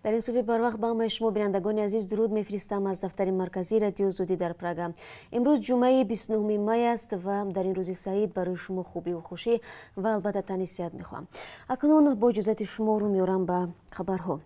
Дар ин субҳи барвақт ба ҳамаи шумо, бинандагони азиз, дуруд мефиристам аз дафтари марказии Радиои Озодӣ дар Прага. Имрӯз ҷумъаи 29 май аст ва дар ин рӯзи саид барои шумо хубиву хушӣ ва албатта тани сиҳат мехоҳам. Акнун бо иҷозати шумо рӯ меорам ба хабарҳо.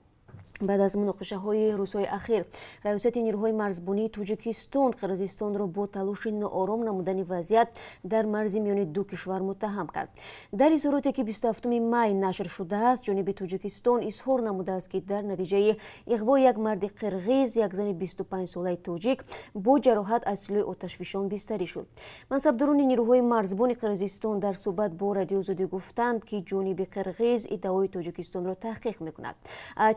Баъд аз муноқишаҳои рӯзҳои ахир, Раёсати нирӯҳои марзбонии Тоҷикистон Қирғизистонро бо талоши ноором намудани вазъият дар марзи миёни ду кишвар муттаҳам кард. Дар изҳороте, ки 27 май нашр шудааст, ҷониби Тоҷикистон изҳор намудааст, ки дар натиҷаи иғвои як марди қирғиз як зани 25-солаи тоҷик бо ҷароҳат аз силоҳи оташфишон бистарӣ шуд. Мансабдорони нирӯҳои марзбони Қирғизистон дар суҳбат бо Радиои Озодӣ гуфтанд, ки ҷониби қирғиз иддаои Тоҷикистонро таҳқиқ мекунад.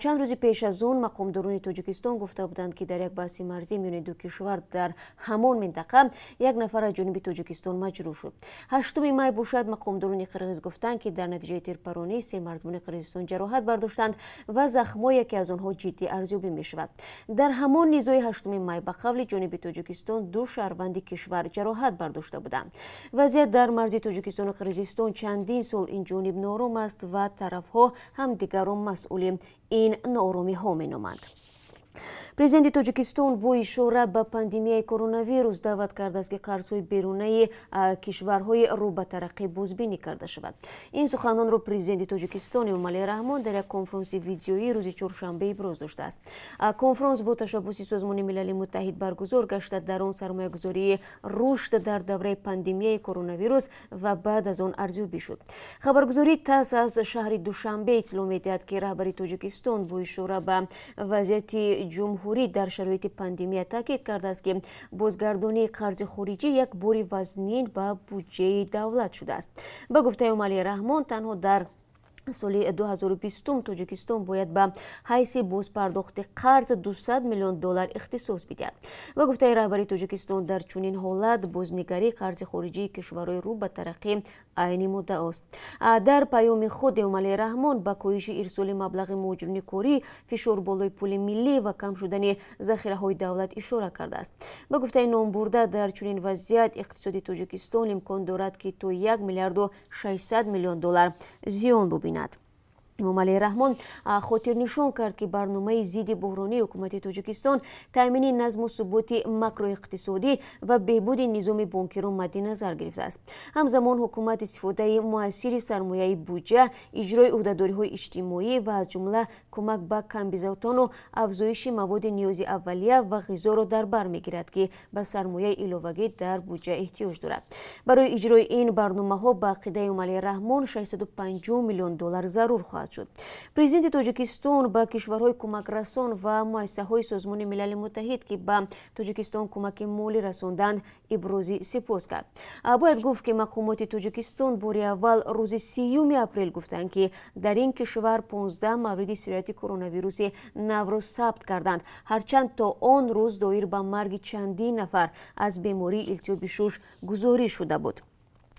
Чанд рӯзи пеш аз он мақомдорони Тоҷикистон гуфта буданд, ки дар як баҳси марзӣ миёни ду кишвар дар ҳамон минтақа як нафар аз ҷониби Тоҷикистон маҷрӯҳ шуд. 8 май бошад, мақомдорони қирғиз гуфтанд, ки дар натиҷаи тирпаронӣ се марзбони Қирғизистон ҷароҳат бардоштанд ва захмҳои яке аз онҳо ҷиддӣ арзёбӣ мешавад. Дар ҳамон низои 8 май, ба қавли ҷониби Тоҷикистон, ду шаҳрванди кишвар ҷароҳат бардошта буданд. Вазъият дар марзи Тоҷикистону Қирғизистон чандин сол ин ҷониб ноором аст ва тарафҳо ҳамдигарро масъули ин нооромиҳо меноманд. Президенти Тоҷикистон бо ишора ба пандемияи коронавирус даъват кардааст, ки қарзҳои берунаи кишварҳои рӯ ба тараққӣ бозбинӣ карда шавад. Ин суханонро президенти Тоҷикистон Эмомалӣ Раҳмон дар як конфронси видеоӣ рӯзи чоршанбе иброз доштааст. Конфронс бо ташаббуси Созмони Милали Муттаҳид баргузор гашта, дар он сармоягузории рушд дар давраи пандемияи коронавирус ва баъд аз он арзёбӣ шуд. Хабаргузории ТАСС аз шаҳри Душанбе иттилоъ медиҳад, ки раҳбари Тоҷикистон бо ишора ба вазъияти ҷумҳурӣ дар шароити пандемия таъкид кардааст, ки бозгардонии қарзи хориҷӣ як бори вазнин ба буҷаи давлат шудааст. Ба гуфтаи Эмомалӣ Раҳмон, танҳо дар соли 2020 Тоҷикистон бояд ба ҳайси бозпардохти қарз 200 миллион доллар ихтисос бидиҳад. Ба гуфтаи раҳбари Тоҷикистон, дар чунин ҳолат бознигарии қарзи хориҷии кишварҳои рӯ ба тараққӣ айни муддаост. Дар паёми худ Эмомалӣ Раҳмон ба коҳиши ирсоли маблағи муҳоҷирони корӣ, фишор болои пули миллӣ ва кам шудани захираҳои давлат ишора кардааст. Ба гуфтаи номбурда, дар чунин вазъият иқтисоди Тоҷикистон имкон дорад, ки то 1 миллиарду 600 миллион доллар зиён бубинад. Эмомалӣ Раҳмон хотирнишон кард, ки барномаи зидди буҳронии ҳукумати Тоҷикистон таъмини назму суботи макроиқтисодӣ ва беҳбуди низоми бонкиро мадди назар гирифтааст. Ҳамзамон ҳукумат истифодаи муассири сармояи буҷа, иҷрои ӯҳдадориҳои иҷтимоӣ ва аз ҷумла кӯмак ба камбизоатону афзоиши маводи ниёзи аввалия ва ғизоро дар бар мегирад, ки ба сармояи иловагӣ дар буҷа эҳтиёҷ дорад. Барои иҷрои ин барномаҳо, ба ақидаи Эмомалӣ Раҳмон, 650 миллион доллар зарур хоҳад шуд. Президенти Тоҷикистон ба кишварҳои кӯмакрасон ва муассисаҳои Созмони Милали Муттаҳид, ки ба Тоҷикистон кӯмаки молӣ расонданд, ибрози сипос кард. Бояд гуфт, ки мақомоти Тоҷикистон бори аввал рӯзи 30 апрел гуфтанд, ки дар ин кишвар 15 мавриди сирояти коронавируси навро сабт карданд, ҳарчанд то он рӯз доир ба марги чандин нафар аз бемории илтиҳоби шуш гузориш шуда буд.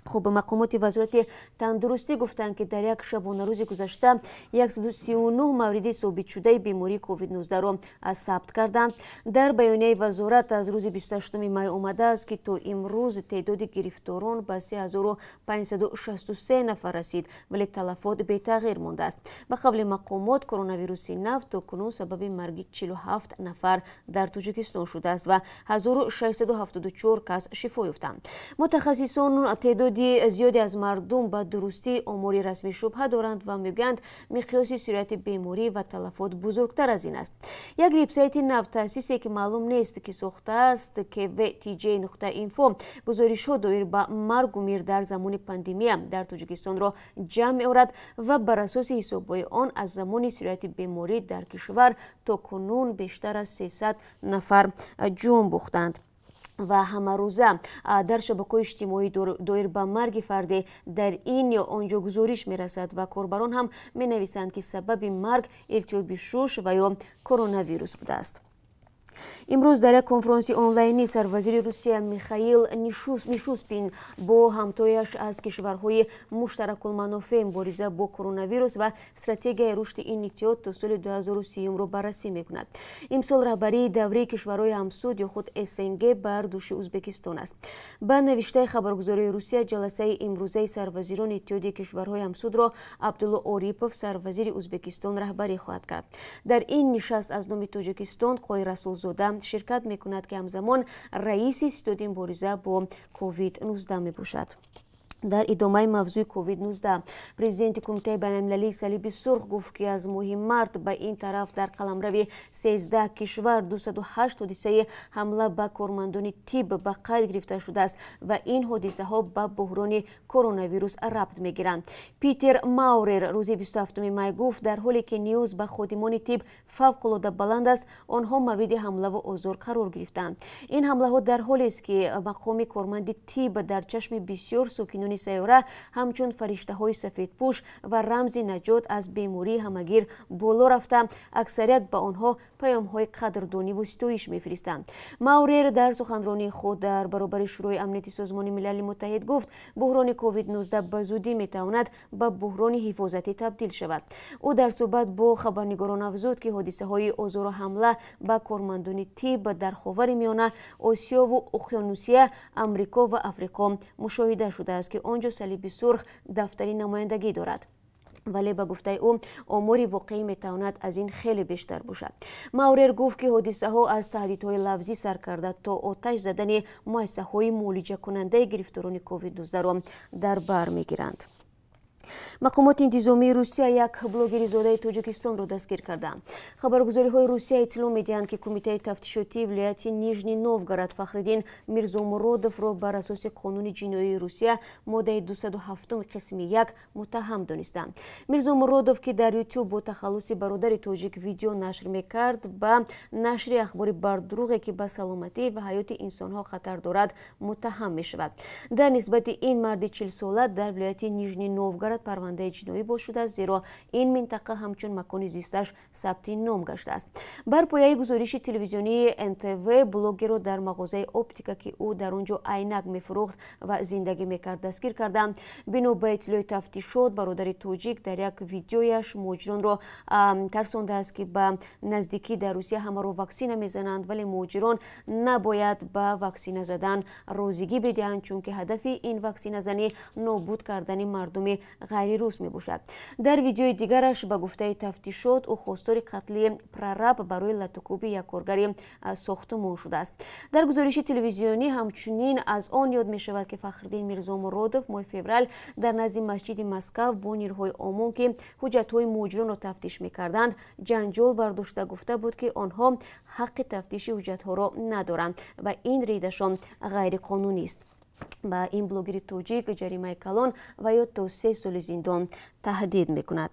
Хуб, мақомоти Вазорати тандурустӣ гуфтанд, ки дар як шабонарӯзи гузашта 139 мавриди собитшудаи бемории COVID-19-ро сабт карданд. Дар баёнияи вазорат аз рӯзи 28 май омадааст, ки то имрӯз теъдоди гирифторон ба 3563 нафар расид, вале талафот бетағйир мондааст. Ба қавли мақомот, коронавируси нав то кунун сабаби марги 47 нафар дар Тоҷикистон шудааст ва 1674 кас шифо ёфтанд. Мутахассисон теъдоди зиёде аз мардум ба дурустии омори расмӣ шубҳа доранд ва мегӯянд, миқёси сирояти беморӣ ва талафот бузургтар аз ин аст. Як вебсайти навтаъсисе, ки маълум нест, ки сохтааст, kvtj.info, гузоришҳо доир ба маргу мир дар замони пандемия дар Тоҷикистонро ҷамъ меорад ва бар асоси ҳисобҳои он аз замони сирояти беморӣ дар кишвар то кунун бештар аз 300 нафар ҷон бохтанд. Ва ҳамарӯза дар шабакаҳои иҷтимоӣ доир ба марги фарде дар ин ё он ҷо гузориш мерасад ва корбарон ҳам менависанд, ки сабаби марг илтиҳоби шуш ва ё коронавирус будааст. Имрӯз дар як конфронси онлайнӣ сарвазири Русия Михаил Мишустин бо ҳамтояш аз кишварҳои муштаракулманофеъ мубориза бо коронавирус ва стратегияи рушди ин иттиҳод то соли 2030-ро баррасӣ мекунад. Имсол раҳбарии даврии кишварҳои ҳамсуд ё худ СНГ бар дӯши Ӯзбекистон аст. Ба навиштаи хабаргузории Русия, ҷаласаи имрӯзаи сарвазирони иттиҳоди кишварҳои ҳамсудро Абдулло Орипов, сарвазири Ӯзбекистон, раҳбарӣ хоҳад кард. Дар ин нишаст аз номи Тоҷикистон Қоҳир Расулзода ширкат мекунад, ки ҳамзамон раиси ситоди мубориза бо COVID-19 мебошад. Дар идомаи мавзӯи COVID-19 президенти Кумитаи байналмилалии Салиби Сурх гуфт, ки аз моҳи март ба ин тараф дар қаламрави 13 кишвар 208 ҳодисаи ҳамла ба кормандони тиб ба қайд гирифта шудааст ва ин ҳодисаҳо ба буҳрони коронавирус рабт мегиранд. Питер Маурер рӯзи 27 май гуфт, дар ҳоле ки ниёз ба ходимони тиб фавқулода баланд аст, онҳо мавриди ҳамлаву озор қарор гирифтанд. Ин ҳамлаҳо дар ҳолест, ки мақоми корманди тиб дар чашми бисёр сокинони сайёра ҳамчун фариштаҳои сафедпӯш ва рамзи наҷот аз бемории ҳамагир боло рафта, аксарият ба онҳо паёмҳои қадрдониву ситоиш мефиристанд. Маурер дар суханронии худ дар баробари Шӯрои амнияти Созмони Милали Муттаҳид гуфт, буҳрони COVID-19 ба зудӣ метавонад ба буҳрони ҳифозатӣ табдил шавад. Ӯ дар суҳбат бо хабарнигорон афзуд, ки ҳодисаҳои озору ҳамла ба кормандони тиб дар Ховари Миёна, Осиёву Уқёнусия, Амрико ва Африқо мушоҳида шудааст, ки он ҷо Салиби Сурх дафтари намояндагӣ дорад. Вале ба гуфтаи ӯ, омори воқеӣ метавонад аз ин хеле бештар бошад. Маурер гуфт, ки ҳодисаҳо аз таҳдидҳои лафзӣ сар карда то оташ задани муассисаҳои муолиҷакунандаи гирифторони COVID-19-ро дар бар мегиранд. Мақомоти интизомии Русия як блогери зодаи Тоҷикистонро дастгир карданд. Хабаргузориҳои Русия иттилоъ медиҳанд, ки Кумитаи тафтишотии вилояти Нижний Новгород Фахриддин Мирзомуродовро бар асоси қонуни ҷиноии Русия моддаи 207 қисми 1 муттаҳам донистанд. Мирзомуродов, ки дар Ютуб бо тахаллуси бародари тоҷик видео нашр мекард, ба нашри ахбори бардурӯғе, ки ба саломатӣ ва ҳаёти инсонҳо хатар дорад, муттаҳам мешавад. Дар нисбати ин марди 40-сола дар вилояти Нижний Новгород парвандаи ҷиноӣ боз шудааст, зеро ин минтақа ҳамчун макони зисташ сабти ном гаштааст. Бар пояи гузориши телевизионии НТВ, блогерро дар мағозаи оптика, ки ӯ дар он ҷо айнак мефурӯхт ва зиндагӣ мекард, дастгир карданд. Бино ба иттилои тафтишот, бародари тоҷик дар як видеояш муҳоҷиронро тарсондааст, ки ба наздикӣ дар Русия ҳамаро ваксина мезананд, вале муҳоҷирон набояд ба ваксина задан розигӣ бидиҳанд, чунки ҳадафи ин ваксиназанӣ нобуд кардани мардуми ғайрирус мебошад. Дар видеои дигараш, ба гуфтаи тафтишот, ӯ хостори қатли прораб барои латукӯби як коргари сохтумон шудааст. Дар гузориши телевизионӣ ҳамчунин аз он ёд мешавад, ки Фахриддин Мирзомуродов моҳи феврал дар назди масҷиди Москав бо нирӯҳои ОМОН, ки ҳуҷҷатҳои муҳоҷиронро тафтиш мекарданд, ҷанҷол бардошта гуфта буд, ки онҳо ҳаққи тафтиши ҳуҷҷатҳоро надоранд ва ин рейдашон ғайриқонунист. Ба ин блогери тоҷик ҷаримаи калон ва ё то 3 соли зиндон таҳдид мекунад.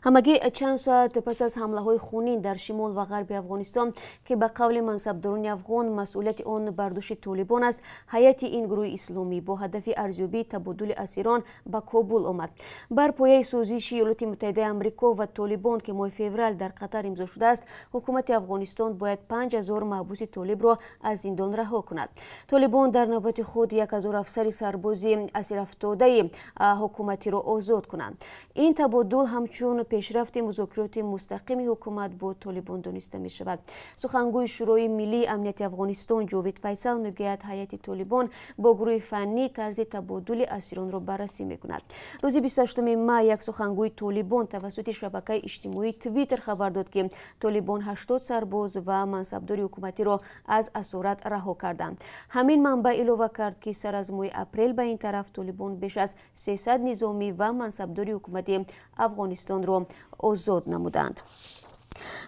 Ҳамагӣ чанд соат пас аз ҳамлаҳои хунин дар шимол ва ғарби Афғонистон, ки ба қавли мансабдорони афғон масъулияти он бар дӯши Толибон аст, ҳайати ин гурӯҳи исломӣ бо ҳадафи арзёбии табодули асирон ба Кобул омад. Бар пояи созиши Иёлоти Муттаҳидаи Амрико ва Толибон, ки моҳи феврал дар Қатар имзо шудааст, ҳукумати Афғонистон бояд 5000 маҳбуси толибро аз зиндон раҳо кунад. Толибон дар навбати худ 1000 афсари сарбози асирафтодаи ҳукуматиро озод кунанд. Ин табодул ҳамчун пешрафти музокироти мустақими ҳукумат бо Толибон дониста мешавад. Сухангӯи Шӯрои миллии амнияти Афғонистон Ҷовид Файсал мегӯяд, ҳайати Толибон бо гурӯҳи фаннӣ тарзи табодули асиронро баррасӣ мекунад. Рӯзи 28 май як сухангӯи Толибон тавассути шабакаи иҷтимоии Твиттер хабар дод, ки Толибон 80 сарбоз ва мансабдори ҳукуматиро аз асорат раҳо карданд. Ҳамин манбаъ илова кард, ки сар аз моҳи апрел ба ин тараф Толибон беш аз 300 низомӣ ва мансабдори ҳукумати Афғонистонро озод намуданд.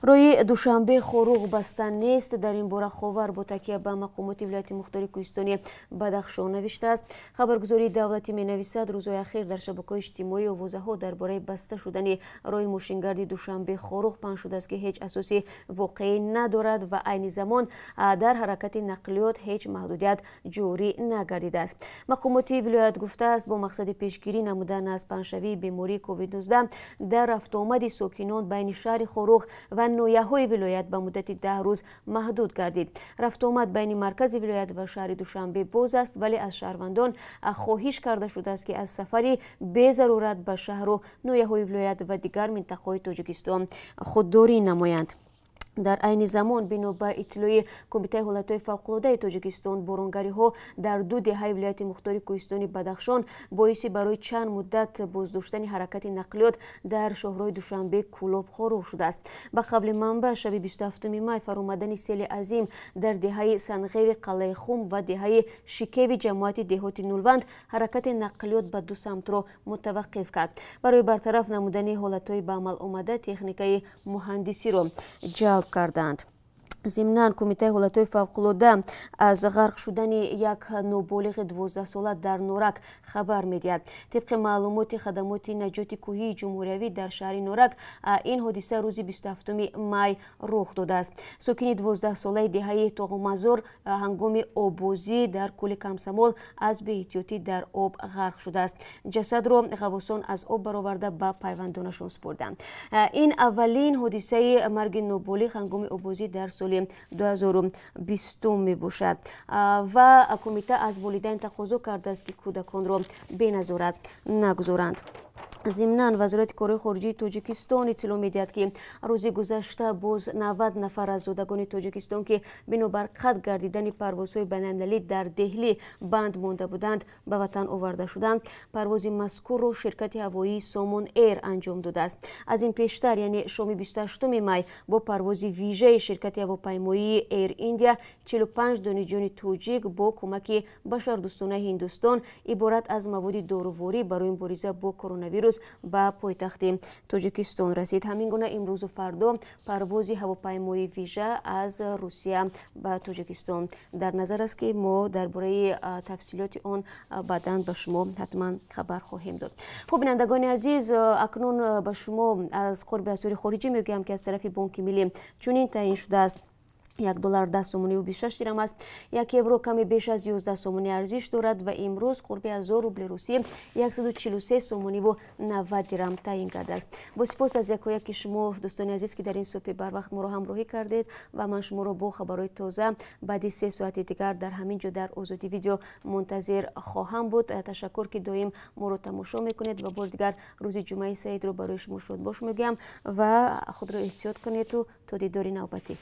Роҳи Душанбе Хоруғ баста нест. Дар ин бора Ховар бо такя ба мақомоти вилояти мухтори кӯҳистони Бадахшон навиштааст. Хабаргузории давлатӣ менависад, рӯзҳои ахир дар шабакаҳои иҷтимоӣ овозаҳо дар бораи баста шудани роҳи мошингарди Душанбе Хоруғ паҳн шудааст, ки ҳеҷ асоси воқеӣ надорад ва айни замон дар ҳаракати нақлиёт ҳеҷ маҳдудият ҷорӣ нагардидааст. Мақомоти вилоят гуфтааст, бо мақсади пешгирӣ намудан аз паҳншавии бемории COVID-19 дар рафтуомади сокинон байни шаҳри Хоруғ ва ноҳияҳои вилоят ба муддати 10 рӯз маҳдуд гардид. Рафтуомад байни маркази вилоят ва шаҳри Душанбе боз аст, вале аз шаҳрвандон хоҳиш карда шудааст, ки аз сафари безарурат ба шаҳру ноҳияҳои вилоят ва дигар минтақаҳои Тоҷикистон худдорӣ намоянд. Дар айни замон, бино ба иттилои Кумитаи ҳолатҳои фавқулодаи Тоҷикистон, боронгариҳо дар ду деҳаи вилояти мухтори кӯҳистони Бадахшон боиси барои чанд муддат боздоштани ҳаракати нақлиёт дар шоҳроҳи Душанбе Кӯлоб Хоруғ шудааст. Ба қавли манбаъ, шаби 27 май фаромадани сели азим дар деҳаи Санғеви Қалъаи Хум ва деҳаи Шикеви ҷамоати деҳоти Нулванд ҳаракати нақлиёт ба ду самтро мутаваққиф кард. Барои бартараф намудани ҳолатҳои ба амал омада техникаи муҳандисиро ҷалб карданд. Зимнан, Кумитаи ҳолатҳои фавқулода аз ғарқ шудани як ноболиғи 12-сола дар Норак хабар медиҳад. Тибқи маълумоти хадамоти наҷоти кӯҳии ҷумҳуриявӣ дар шаҳри Норак, ин ҳодиса рӯзи 27 май рух додааст. Сокини 12-солаи деҳаи Тоғумазор ҳангоми оббозӣ дар кӯли Камсамол аз беэҳтиётӣ дар об ғарқ шудааст. Ҷасадро ғаввосон аз об бароварда ба пайвандонашон супурданд. Ин аввалин ҳодисаи марги ноболиғ ҳангоми оббозӣ дар соли 2020 мебошад ва кумита аз волидайн тақозо кардааст, ки кӯдаконро беназорат нагузоранд. Зимнан, Вазорати корҳои хориҷии Тоҷикистон иттилоъ медиҳад, ки рӯзи гузашта боз 90 нафар аз зодагони Тоҷикистон, ки бинобар қатъ гардидани парвозҳои байналмилалӣ дар Деҳлӣ банд монда буданд, ба ватан оварда шуданд. Парвози мазкурро ширкати ҳавоии Сомон Эйр анҷом додааст. Аз ин пештар, яъне шоми 28 май, бо парвози вижаи ширкати ҳавопаймоии Эйр Индия 45 донишҷӯёни тоҷик бо кӯмаки башардӯстонаи Ҳиндустон иборат аз маводи доруворӣ барои мубориза бо коронавирус ба пойтахти Тоҷикистон расид. Ҳамин гуна имрӯзу фардо парвози ҳавопаймои вижа аз Русия ба Тоҷикистон дар назар аст, ки мо дар бораи тафсилоти он баъдан ба шумо ҳатман хабар хоҳем дод. Хуб, бинандагони азиз, акнун ба шумо аз қурби асъори хориҷӣ мегӯям, ки аз тарафи Бонки Миллӣ чунин таъин шудааст: 1 доллар 10 сомониву 26 дирам аст, 1 евро каме беш аз 11 сомонӣ арзиш дорад ва имрӯз қурби 1000 рубли русӣ 143 сомониву 90 дирам таъин кардааст. Бо сипос аз якояки шумо, дӯстони азиз, ки дар ин субҳи барвақт моро ҳамроҳӣ кардед ва ман шуморо бо хабарҳои тоза баъди 3 соати дигар дар ҳамин ҷо дар Озодӣ Видео мунтазир хоҳам буд. Ташаккур, ки доим моро тамошо мекунед ва бори дигар рӯзи ҷумъаи саидро барои шумо шодбош мегӯям ва худро эҳтиёт кунеду то дидори навбатӣ.